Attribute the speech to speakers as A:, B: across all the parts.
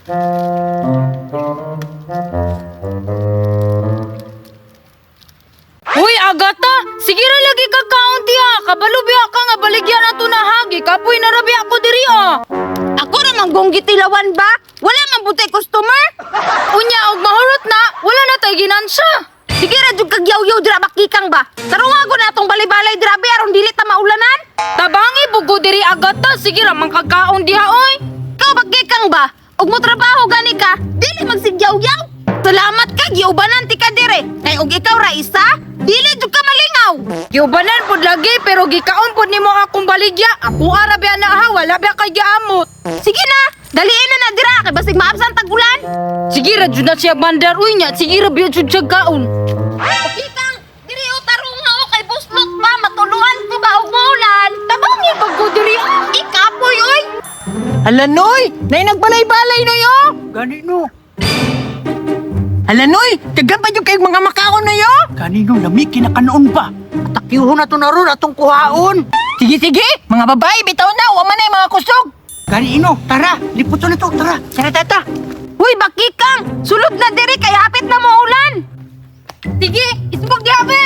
A: Uy, Agata, sige ra lagi ka kaunti ha. Kabalo biya ka nga baligyan ato na hagi. Kapoy na ra biya ko diri ah.
B: Ako ra man gong gitilawan ba? Wala man butay customer.
A: Unya og mahurot na, wala na tay ginansya.
B: Sige ra jud kag yaw-yaw dira bakikang ba. Tarunga ko na atong balay-balay dira be aron dili ta maulanan.
A: Tabangi bugo diri, Agata, sige ra man kagkaon diha oy.
B: Ikaw bakikang ba? Og mo trabaho gani ka, dili magsigyaw-yaw. Salamat ka giubanan ti ka dire. Kay og ikaw ra isa, dili jud ka malingaw.
A: Giubanan pud lagi pero gikaon pud nimo akong baligya. Ako ara biya na ha, wala biya kay giamot.
B: Sige na, daliin na na dira kay basig maabsan tag ulan.
A: Sige ra jud na siya bandar uy nya, sige ra biya jud siya kaon.
B: Bakikang, diri o tarunga o kay buslot pa matuluan ko ba og maulan.
A: Tabangi pag ko diri ah.
B: Ikapoy oy.
C: Hala noy, nay nagbalay-balay noy oh.
D: Gani no.
C: Hala noy, daghan pa jud kayong mga makaon noy oh.
D: Gani no, lami kinakanoon ba? Atakyuhon na to na ron atong kuhaon.
C: Sige sige, mga babae bitaw na, wa man ay mga kusog.
D: Gani ino, tara, liputo na to, tara.
C: Tara tata.
B: Huy bakikang, sulod na diri kay hapit na maulan.
A: Sige, isbog diha be.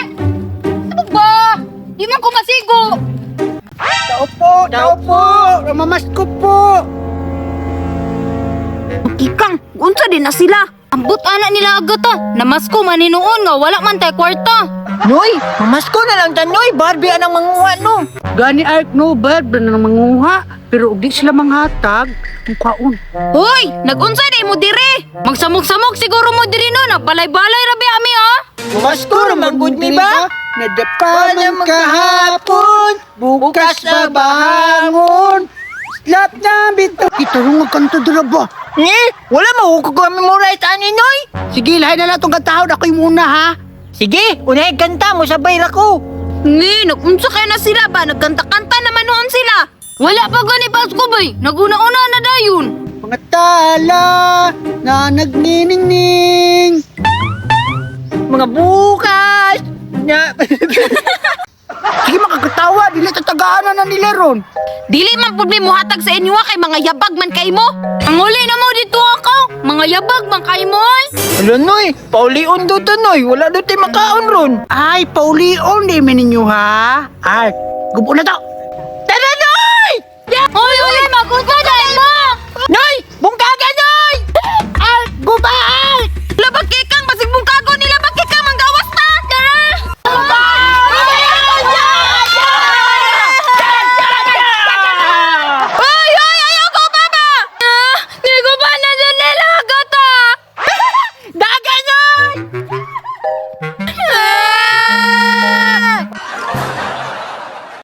A: Isbog ba? Di man ko masigo.
D: Tao po, tao po, mamasko po.
B: Bakikang, unsa din na sila?
A: Ambot ana nila Agata. Namasko man hinuon nga wala man tay kwarta.
C: Noy, mamasko na lang ta noy, Barbie anang manguha no.
D: Gani Ark no, bad na nang manguha. Pero og di sila manghatag, ang kaon.
B: Hoy, nagunsa day mo dire?
A: Magsamok-samok siguro mo diri no, nagbalay-balay ra ba ami ha.
C: Mamasko ra man gud mi ba?
D: Nadapa man kahapon, bukas na bangon. Slap na bito. Itarong ang kanto dira ba?
C: Ni, wala mo ko memorize ani noy.
D: Sige, lahi na lang itong kantahon. Ako'y muna ha.
C: Sige, unahin kanta mo sabay ra ko.
B: Ni, nagunsa kay na sila ba? Nagkanta-kanta naman noon sila.
A: Wala pa gani Pasko bay. Naguna-una na dayon.
D: Mga tala na nagniningning.
C: Mga bukas na
D: Sige, makakatawa. Dili tatagaanan na nila ron.
B: Dili man pud mi mohatag sa inyo ha, kay mga yabag man kay mo.
A: Ang huli na mo dito ako. Mga yabag man kay mo oy.
C: Hala noy, paulion do ta noy, wala do tay makaon ron.
D: Ay, paulion di mi ninyo ha. Ay, gubo na to.
C: Tara noy!
A: Oy, oy, magunsa dahil mo.
C: Noy, bungkag